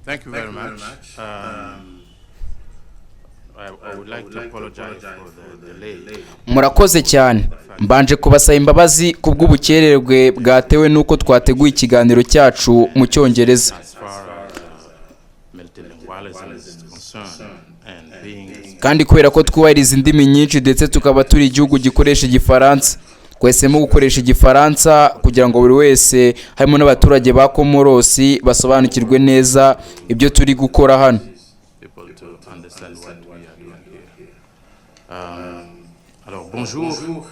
Thank you very much. I would like to apologize for the delay. Murakoze cyane. Mbanje kubasaba imbabazi ku bw'ubukererwe bwatewe n'uko twateguye ikiganiro cyacu mu Cyongereza. As far as multilingualism is concerned and being Kandi kubera ko twubahiriza indimi nyinshi, ndetse tukaba turi igihugu gikoresha Igifaransa, twahisemo gukoresha Igifaransa kugira ngo buri wese, harimo n'abaturage ba Komorosi, basobanukirwe neza ibyo turi gukora hano. people to understand what we are doing here. Alors, bonjour.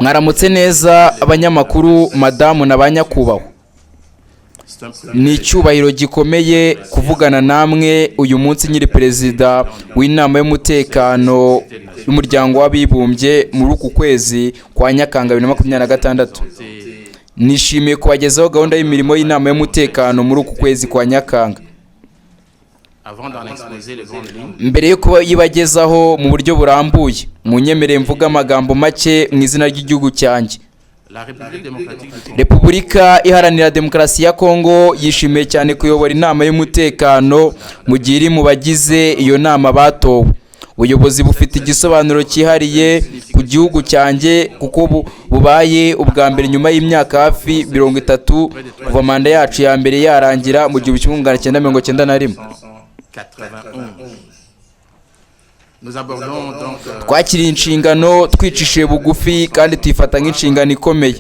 Mwaramutse neza abanyamakuru, madamu na ba nyakubahwa. C'est un Ni icyubahiro gikomeye kuvugana namwe uyu munsi nkiri perezida w'Inama y'Umutekano y'Umuryango w'Abibumbye muri uku kwezi kwa Nyakanga 2026. Nishimiye kubagezaho gahunda y'imirimo y'Inama y'Umutekano muri uku kwezi kwa Nyakanga. Avant d'en exposer les grandes lignes, Mbere yo kuyibagezaho mu buryo burambuye, munyemerere mvuge amagambo make mu izina ry'igihugu cyanjye. La République démocratique du Congo Repubulika Iharanira Demokarasi ya Kongo yishimiye cyane kuyobora Inama y'Umutekano mu gihe iri mu bagize iyo nama batowe. Ubuyobozi bufite igisobanuro cyihariye ku gihugu cyanjye kuko bubaye ubwa mbere nyuma y'imyaka hafi 30 kuva manda yacu ya mbere yarangira mu 1991. 91. Nous abordons donc Twakiriye inshingano twicishije bugufi kandi tuyifata nk'inshingano ikomeye.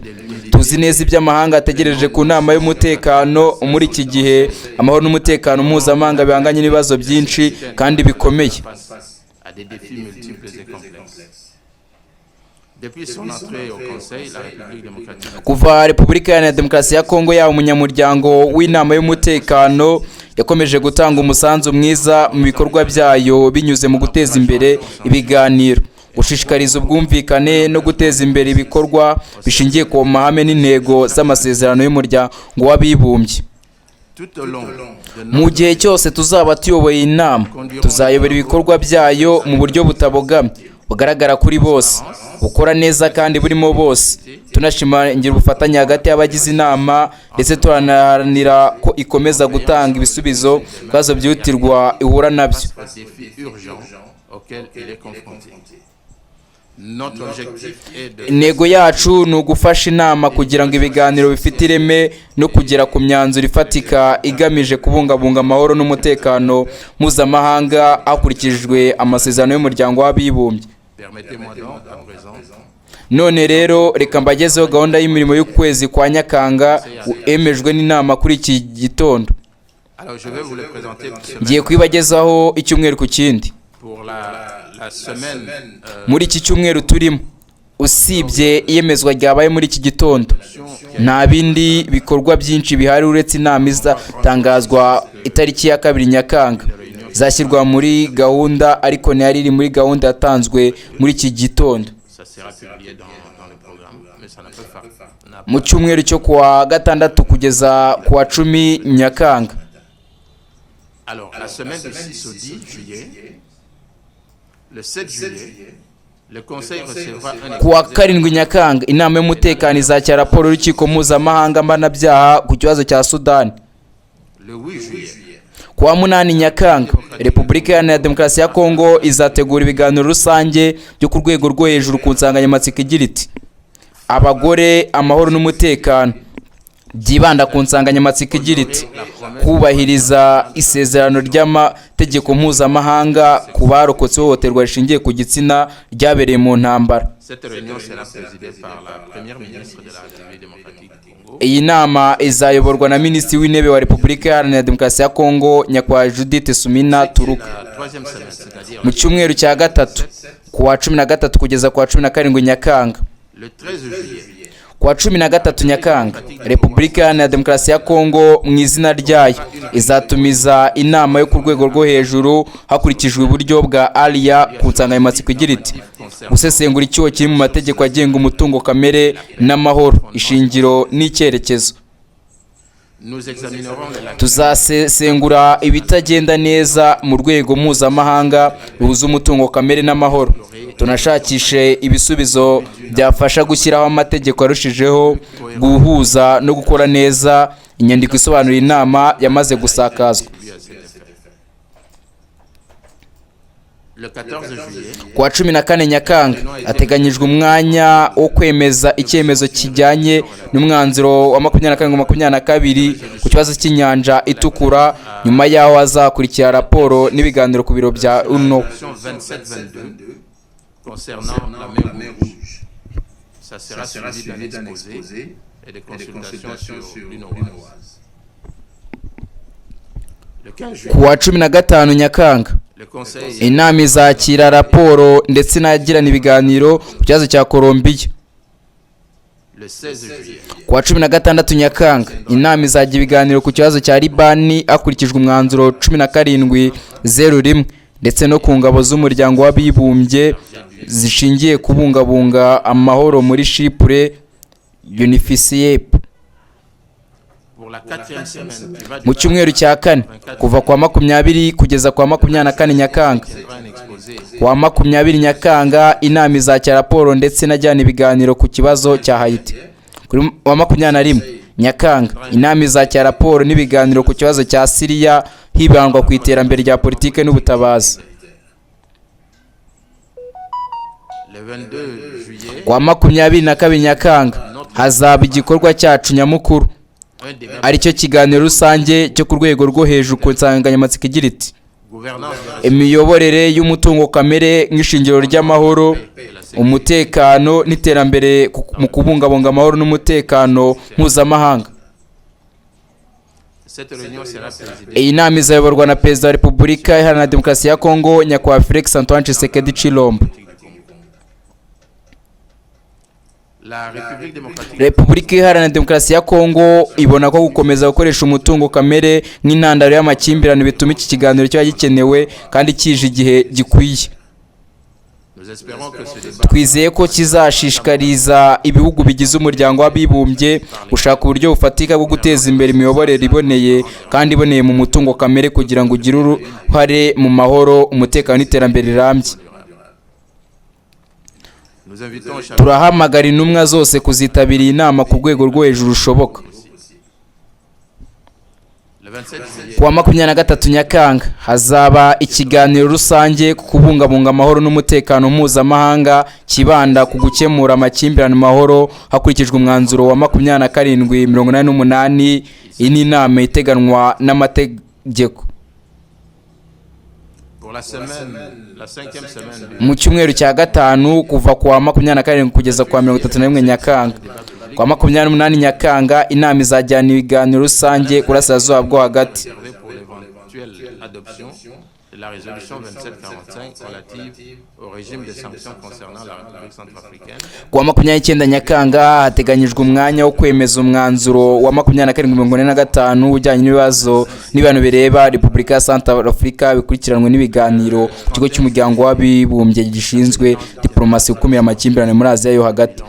Tuzi neza ibyo amahanga ategereje ku Nama y'Umutekano muri iki gihe amahoro n'umutekano mpuzamahanga bihanganye n'ibibazo byinshi kandi bikomeye. face à des défis multiples et complexes. Depuis son entrée au Conseil, la République démocratique du Kuva Repubulika Iharanira Demokarasi ya Kongo yaba umunyamuryango w'Inama y'Umutekano, yakomeje gutanga umusanzu mwiza mu bikorwa byayo binyuze mu guteza imbere ibiganiro, gushishikariza ubwumvikane no guteza imbere ibikorwa bishingiye ku mahame n'intego z'amasezerano y'Umuryango w'Abibumbye. Tout au long de Mu gihe cyose tuzaba tuyoboye inama, tuzayobora ibikorwa byayo mu buryo butabogamye, bugaragara kuri bose, bukora neza kandi burimo bose, tunashimangira ubufatanye hagati y'abagize inama, ndetse turanaharanira ko ikomeza gutanga ibisubizo ku bibazo byihutirwa ihura nabyo. Face aux défis urgents auxquels elle est confrontée. Notre objectif est de Intego yacu ni ugufasha inama kugira ngo ibiganiro bifite ireme no kugera ku myanzuro ifatika igamije kubungabunga amahoro n'umutekano mpuzamahanga hakurikijwe amasezerano y'Umuryango w'Abibumbye. Permettez-moi donc à présent None rero reka mbagezeho gahunda y'imirimo y'ukwezi kwa Nyakanga yemejwe n'inama kuri iki gitondo. Alors, je vais vous le présenter semaine Ngiye kuyibagezaho icyumweru ku kindi. pour la semaine Muri iki cyumweru turimo, usibye iyemezwa ryabaye muri iki gitondo, nta bindi bikorwa byinshi bihari uretse inama izatangazwa itariki ya 2 Nyakanga. Zashyirwa muri gahunda, ariko ntiyari iri muri gahunda yatanzwe muri iki gitondo. Ça sera publié dans le programme, mais ça n'a pas n'a Mu cyumweru cyo kuwa gatandatu kugeza ku wa 10 Nyakanga, Alors, la semaine du 6 au 10 juillet, le 7 juillet, le Conseil recevra un Ku wa exposé 7 Nyakanga, Inama y'Umutekano izakira raporo y'Urukiko Mpuzamahanga Mpanabyaha ku kibazo cya Sudani. Le 8 juillet, Ku wa 8 Nyakanga, Repubulika Iharanira Demokarasi ya Kongo izategura ibiganiro rusange byo ku rwego rwo hejuru ku nsanganyamatsiko igira iti "Abagore, amahoro n'umutekano", byibanda ku nsanganyamatsiko igira iti "Kubahiriza isezerano ry'amategeko mpuzamahanga ku barokotse ihohoterwa rishingiye ku gitsina ryabereye mu ntambara". Cette réunion sera présidée par la première ministre de la République démocratique du Congo, Iyi nama izayoborwa na Minisitiri w'Intebe wa Repubulika Iharanira Demokarasi ya Kongo, Nyakubahwa Judith Suminwa Tuluka. La troisième semaine, c'est-à-dire Mu cyumweru cya gatatu, ku wa 13 kugeza ku wa 17 Nyakanga, le 13 juillet, Ku wa 13 Nyakanga, Repubulika Iharanira Demokarasi ya Kongo mu izina ryayo izatumiza inama yo ku rwego rwo hejuru hakurikijwe uburyo bwa Arria ku nsanganyamatsiko igira iti "Gusesengura icyuho kiri mu mategeko agenga umutungo kamere n'amahoro, ishingiro n'icyerekezo". Nous examinerons les lacunes Tuzasesengura ibitagenda neza mu rwego mpuzamahanga ruhuza umutungo kamere n'amahoro, tunashakishe ibisubizo byafasha gushyiraho amategeko arushijeho guhuza no gukora neza. Inyandiko isobanura inama yamaze gusakazwa. à cet Le 14 juillet, Ku wa 14 Nyakanga hateganyijwe umwanya wo kwemeza icyemezo kijyanye n'umwanzuro wa 2422 ku kibazo cy'inyanja Itukura. Nyuma y'aho hazakurikira raporo n'ibiganiro ku biro bya UNO. Résolution 27-22 concernant la mer Rouge. Ça sera suivi d'un exposé et de consultations sur l'UNOWAS. Le 15 juillet, Ku wa 15 Nyakanga, le Conseil inama izakira raporo ndetse inagirana ibiganiro ku kibazo cya Colombiya. Le 16 juillet, Ku wa 16 Nyakanga, inama izajya ibiganiro ku kibazo cya Libani hakurikijwe umwanzuro 1701, ndetse no ku ngabo z'Umuryango w'Abibumbye zishingiye kubungabunga amahoro muri Chypre, UNFICYP. Pour la quatrième semaine qui va du Mu cyumweru cya kane, kuva kwa 20 kugeza kwa 24 Nyakanga, tiendra un exposé ku wa 20 Nyakanga inama izakira raporo ndetse inajyana ibiganiro ku kibazo cya Haiti. Kuri wa 21 Nyakanga, inama izakira raporo n'ibiganiro ku kibazo cya Siriya, hibandwa ku iterambere rya politiki n'ubutabazi. Le 22 juillet, Ku wa 22 Nyakanga hazaba igikorwa cyacu nyamukuru, un débat aricyo kiganiro rusange cyo ku rwego rwo hejuru ku nsanganyamatsiko igira iti: gouvernance de "Imiyoborere y'umutungo kamere nk'ishingiro ry'amahoro, la sécurité umutekano n'iterambere mu kubungabunga amahoro n'umutekano mpuzamahanga." Cette réunion sera présidée Iyi nama izayoborwa na Perezida wa Repubulika Iharanira Demokarasi ya Kongo, Nyakubahwa Felix Antoine Tshisekedi Tshilombo. La République démocratique Repubulika Iharanira Demokarasi ya Kongo ibona ko gukomeza gukoresha umutungo kamere nk'intandaro y'amakimbirane bituma iki kiganiro kiba gikenewe kandi kije igihe gikwiye. Nous espérons que ce débat Twizeye ko kizashishikariza ibihugu bigize Umuryango w'Abibumbye gushaka uburyo bufatika bwo guteza imbere imiyoborere iboneye kandi iboneye mu mutungo kamere, kugira ngo ugire uruhare mu mahoro, umutekano n'iterambere rirambye. Nous invitons chaque Turahamagara intumwa zose kuzitabira iyi nama ku rwego rwo hejuru rushoboka. Le 27 juillet, Ku wa 23 Nyakanga hazaba ikiganiro rusange ku kubungabunga amahoro n'umutekano mpuzamahanga, kibanda ku gukemura amakimbirane mu mahoro hakurikijwe umwanzuro wa 2788. Iyi ni inama iteganwa n'amategeko. Pour la semaine, la cinquième semaine du Mu cyumweru cya gatanu, kuva ku wa 27 kugeza ku wa 31 Nyakanga, ku wa 28 Nyakanga inama izajyana ibiganiro rusange Kurasirazuba bwo Hagati. Réservé pour l'éventuelle adoption de la résolution 2745 relative au régime de sanctions concernant la République centrafricaine. Ku wa 29 Nyakanga hateganyijwe umwanya wo kwemeza umwanzuro wa 2745 ujyanye n'ibibazo n'ibihano bireba Repubulika ya Santarafurika, bikurikiranwe n'ibiganiro ku kigo cy'Umuryango w'Abibumbye gishinzwe diporomasi gukumira amakimbirane muri Aziya yo Hagati.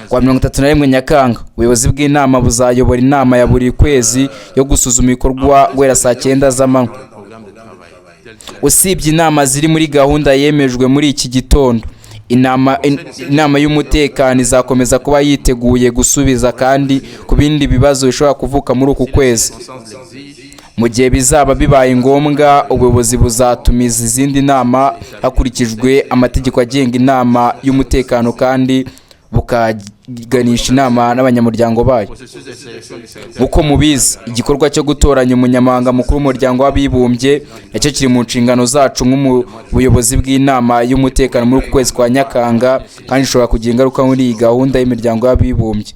Ku wa 31 Nyakanga, ubuyobozi bw'inama buzayobora inama ya buri kwezi yo gusuzuma ibikorwa guhera saa 9 z'amanywa. Programme de travail tel que Usibye inama ziri muri gahunda yemejwe muri iki gitondo, inama y'umutekano izakomeza kuba yiteguye gusubiza kandi ku bindi bibazo bishobora kuvuka muri uku kwezi. Circonstances l'exigent. Mu gihe bizaba bibaye ngombwa, ubuyobozi buzatumiza izindi nama hakurikijwe amategeko agenga inama y'umutekano, kandi bukaganisha inama n'abanyamuryango bayo. Processus de sélection du secrétaire Nk'uko mubizi, igikorwa cyo gutoranya umunyamabanga mukuru w'Umuryango w'Abibumbye nacyo kiri mu nshingano zacu nk'ubuyobozi bw'inama y'umutekano muri uku kwezi kwa Nyakanga, kandi ishobora kugira ingaruka muri iyi gahunda y'imiryango y'abibumbye.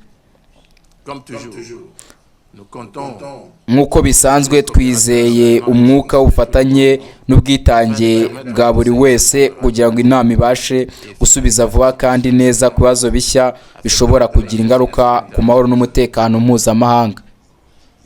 Comme toujours, nous comptons Nk'uko bisanzwe, twizeye umwuka w'ubufatanye n'ubwitange bwa buri wese kugira ngo inama ibashe gusubiza vuba kandi neza ku bibazo bishya bishobora kugira ingaruka ku mahoro n'umutekano mpuzamahanga.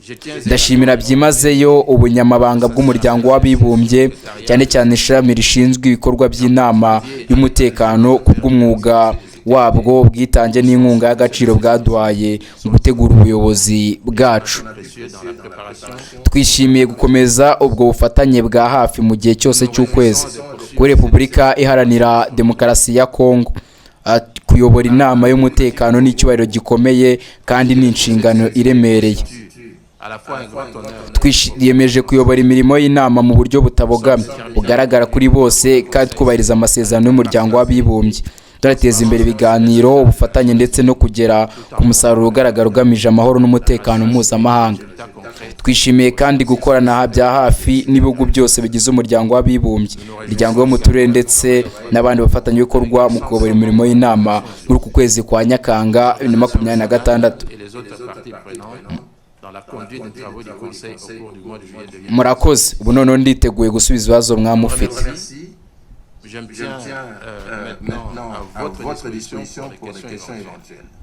Je tiens Ndashimira byimazeyo ubunyamabanga bw'Umuryango w'Abibumbye, cyane cyane ishami rishinzwe ibikorwa by'inama y'umutekano, ku bw'umwuga wabwo, ubwitange n'inkunga y'agaciro bwaduhaye mu gutegura ubuyobozi bwacu. Précieux dans la préparation Twishimiye gukomeza ubwo bufatanye bwa hafi mu gihe cyose cy'ukwezi. Kuri Repubulika Iharanira Demokarasi ya Kongo, kuyobora inama y'umutekano ni icyubahiro gikomeye kandi ni inshingano iremereye. À la fois un grand honneur Twiyemeje kuyobora imirimo y'inama mu buryo butabogamye, bugaragara kuri bose kandi twubahiriza amasezerano y'Umuryango w'Abibumbye, tunateza imbere ibiganiro, ubufatanye ndetse no kugera ku musaruro ugaragara ugamije amahoro n'umutekano mpuzamahanga. résultats concrets. Twishimiye kandi gukorana bya hafi n'ibihugu byose bigize Umuryango w'Abibumbye, imiryango yo mu turere ndetse n'abandi bafatanyabikorwa mu kuyobora imirimo y'inama muri uku kwezi kwa Nyakanga 2026. Et les autres parties prenantes dans la conduite des travaux du Conseil au cours du mois de juillet 2026. Murakoze. Ubu noneho nditeguye gusubiza ibibazo mwamufite. Merci. Je me Je tiens me tiens maintenant maintenant à votre disposition pour pour des des questions questions éventuelles. éventuelles.